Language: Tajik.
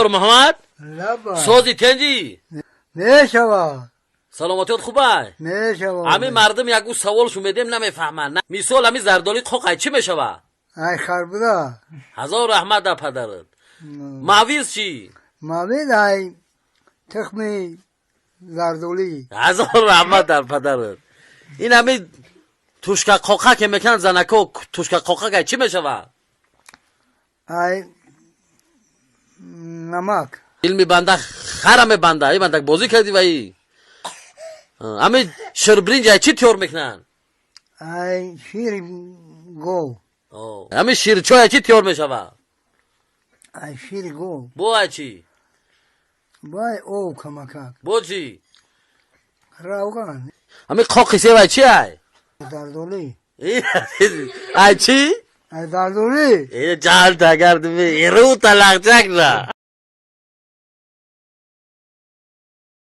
Муҳаммад. Лаба. Сози, тенҷӣ? Мешава. Саломатиёт хубай? Мешава. Ҳамин мардум ягу саволшу медем, намефаҳманд. Мисол, ҳамин зардоли қоқай чӣ мешава? Ай харбуза. Ҳазор раҳмат дар падарат. Мавиз чӣ? Мавиз ай тухми зардолӣ. Ҳазор раҳмат дар падарат. Ин ҳамин тушка қоқа ке мекунанд занако, тушка қоқакай чӣ мешава? Ай намак. Илми банда хара мебанда. И банда бозӣ кардӣ ваи. Ҳамин ширбиринҷ ай чӣ тиёр мекунанд? Ай шири гов. Ҳамин ширчой ай чӣ тиёр мешава? Ай шири гов. Бо ай чӣ? Бай ов камакак. Бо чӣ? Равған. Ҳамин қоқи сев ай чӣ ай? Зардолӣ. Ай чӣ? Ай зардолӣ. Ҷал тагардими, рута лақчакра.